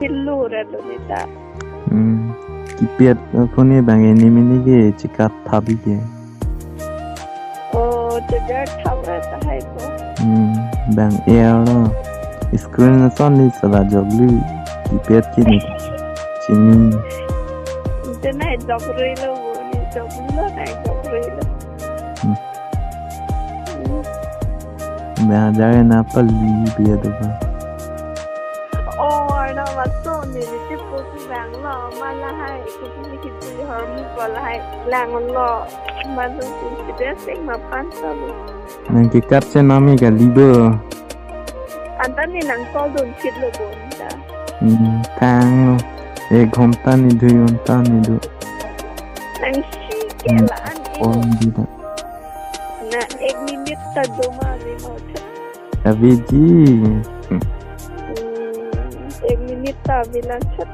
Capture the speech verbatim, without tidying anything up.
Kilo ra lo neta. Hmm. Keypad phone bang ini mini ke chikap thabi ke. Oh, charger thap ra tahai ko. Hmm. Bang air lo. Screen na son ni sala joglu. Keypad ke ni. Chini. Ita na jog rui lo bo ni jog lo na jog rui lo. Hmm. Hmm. Bang ajar na pali biya do ba. Oh, Arnab, aso ni ni ti po ki bang lo, ma lahai, ko ki ni ki ti har mu ko lahai, lang lo, ma lo ki ti de sing ma pan sa lo. Nang ke kap chen mami kali bo. Anta ni nang call dun kit lo bo neta. Hmm, tang lo. Ek ghonta ni dui ghonta ni do. Nang si ke la an i. On di da. Na ek minute ta do ma ni mo. Abiji. Hmm. Hmm, ek minute ta bilang chat.